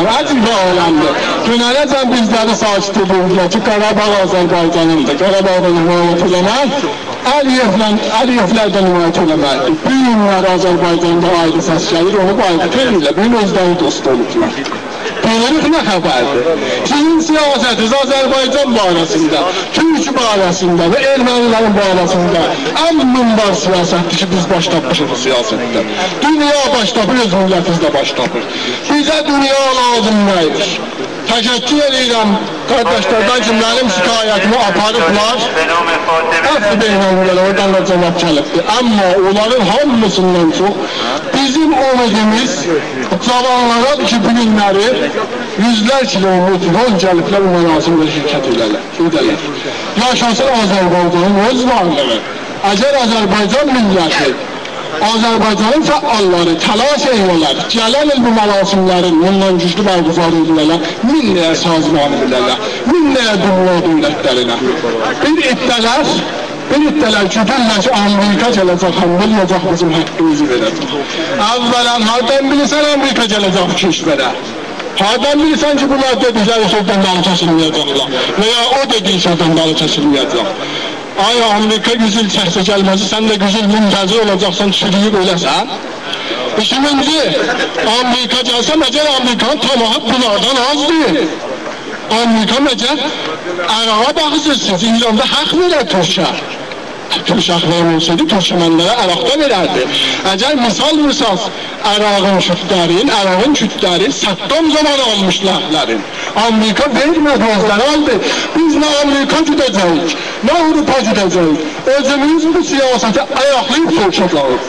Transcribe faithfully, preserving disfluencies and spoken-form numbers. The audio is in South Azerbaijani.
عجیب عالمدیر. دوننه‌جن بیزلری ساکت ائدیردیلر کی، قاراباغ آذربایجانیندیر، قاراباغی حمایت ائله‌مک، علی‌یئولن، علی‌یئولر ده حمایت ائله‌مکدیر. بو گونلر آذربایجاندا آیری سس گلیر، اونو بایکوت ائدیرلر. بو گون اؤزلری دوست اولوبلار. بؤیورلوک نه خبردیر؟ سیزین سیاستینیز آذربایجان باره‌سینده، تورک باره‌سینده و ارمنی‌لرین باره‌سینده ان منبر سیاستدیر کی، بیز باش تاپمیشیق بو سیاستدن. دونیا باش تاپیر، اؤز میللتیمیز ده باش تاپیر. بیزه دونیا لازیم دئییل. تشکر ائدیرم قارداشلاردان کی، منیم شکایتیمی آپاریبلار عفو بین‌الملل، اورادان دا جاواب گلیبدیر. آمما اونلارین هامیسیندان چوخ بیزیم امیدیمیز جاوانلاردیر کی، بو گونلری یوزلر کیلومتر یول گلیبلر بو مراسمده شرکت ائده‌لر، ائده‌لر. یاشاسین آذربایجانین اؤز وارلیغی. اگر آذربایجان میللتی، آذربایجانین فعاللاری تلاش ائله‌لر، گلن ایل بو مراسملرین بوندان گوجلو برگزار ائده‌لر، مین ده‌یه سازمانی بیله‌لر، مین ده‌یه دونیا دؤولتلرینه. بیر عده‌لر، بیر عده‌لر گودورلر کی، آمریکا گله‌جک، حمله ائله‌یه‌جک، بیزیم حقیمیزی وئره‌جک. اولاً، هاردان بیلیرسن آمریکا گله‌جک بو کشوره؟ هاردان بیلیرسن کی، بونلار دئدیکلری سؤزدن دالی چکیلمه‌یه‌جکلر و یا او دئدیگی سؤزدن دالی چکیلمه‌یه‌جک؟ آی، آمریکا یوز ایل چکسه گلمه‌سین، سن ده یوز ایل منتظر اولاجاقسان، چورویوب اؤله‌سن؟ ایکینجی، آمریکا گلسه، مگر آمریکانین طمعی بونلاردان آزدیر؟ آمریکا مگر عراقا باخیرسینیز سیز، ایراندا حق وئرر تورکه؟ تورک حقلری اولسایدی، تورکمنلره عراقدا وئرردی. اگر مثال وورساز، عراقین کوردلرین، عراقین کوردلری صدام زامانی آلمیشدی حقلرین. آمریکا وئرمه‌دی، اؤزلری آلدی. بیز نه آمریکا گوده‌جه‌ییک، نه آوروپا گوده‌جه‌ییک. اؤزوموز بو سیاستی آیاقلاییب تورکه قالیب.